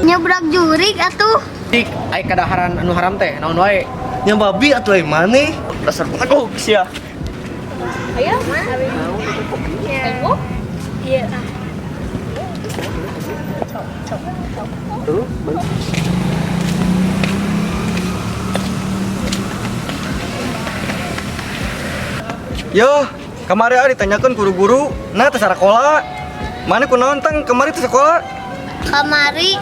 Nya budak jurig atuh. Dik, ai kadaharan anu haram teh naon wae? Nya babi atuh ai maneh. Dasar peneguk sia. Ayo. Tengok. Iya. Yo, kamari ah ditanyakeun ku guru, nah teu sarakola. Maneh kunaon tang kamari teu sakola? Kamari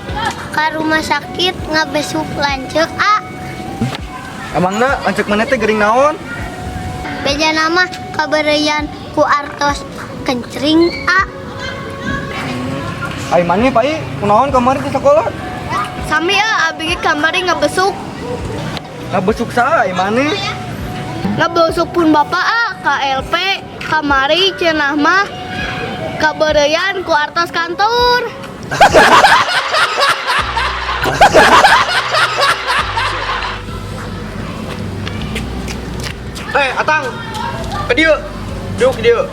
ka rumah sakit ngabesuk lanceuk a. Emangna lanceuk maneh teh gering naon? Bejana mah kabereyan ku artos kencring a. Ai maneh Pai, kunaon kamari teu sakola? Sami ah, abi ge kamari ngabesuk. Ngabesuk saha ai maneh? Ngabesuk pun bapak ah, KLP kamari cenah mah kabereyan ku artos kantor. Eh, Atang. Ke dieu. Diuk dieu.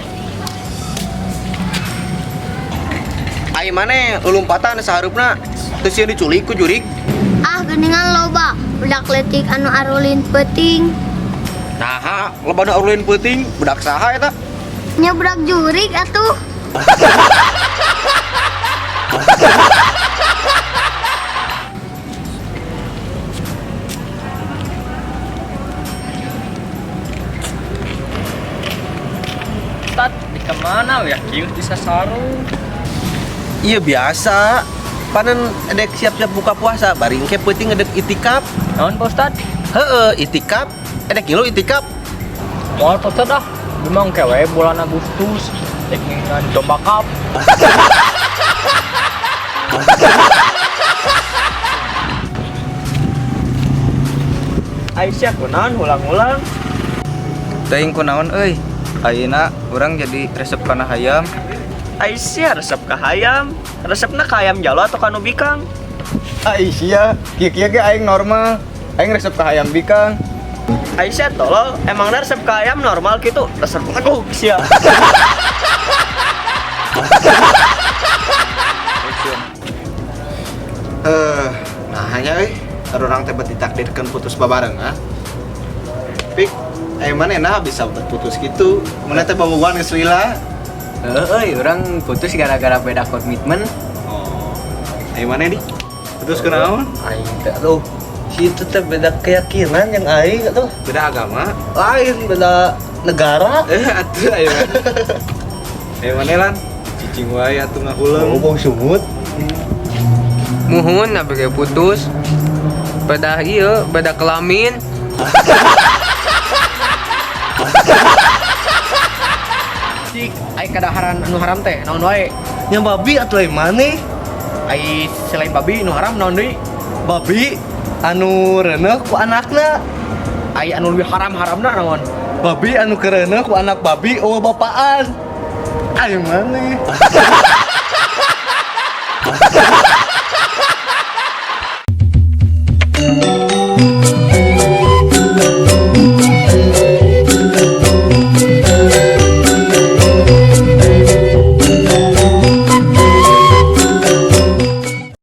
Ai maneh lulumpatan sahareupna teu sieun diculik ku jurig. Ah, geuningan loba budak leutik anu arulin peuting. Naha, loba nu arulin peuting, budak saha eta? Nya budak jurig atuh. Tat, di kemana ya? Kieu di sasaru. Iya biasa. Panen edek siap-siap buka puasa, bari engke peuting edek itikaf. Naon Pak Ustad? Heeh, itikaf. Edek ngilu itikaf. Moal Pak Ustad ah. Memang kewe bulan Agustus dek ngingan domba cup. Aisyah kunaon ulang-ulang. Teuing kunaon euy. Ayeuna urang jadi resep kana hayam. Aisyah resep ka hayam. Resepna ka hayam jalo atau kanu bikang? Aisyah, kieu-kieu ge aing normal. Aing resep ka hayam bikang. Aisyah tolol, emangnya resep ka hayam normal gitu? Resep aku sia. Eh, nah hanya euy, urang teh ditakdirkeun putus babarengan. Pik, eh mana nah bisa putus gitu. Mana teh bobogohan geus lila. Heeh, orang putus gara-gara beda komitmen. Oh. Eh mana nih? Putus kunaon? Aing teh aduh. Situ teh beda keyakinan yang aing atuh. Beda agama. Lain beda negara. Eh, atuh ayo. Eh mana lan? Cicing wae atuh ngahuleng. Oh, bau sumut. Muhun abg putus. Beda ieu, beda kelamin. Dik, ai kadaharan anu haram teh naon wae? Nya babi atuh ai maneh? Ai selain babi nu haram naon deui? Babi anu reuneuh ku anakna. Ai anu leuwih haram-haramna naon? Babi anu kereuneuh ku anak babi eueuh bapaan. Ai maneh?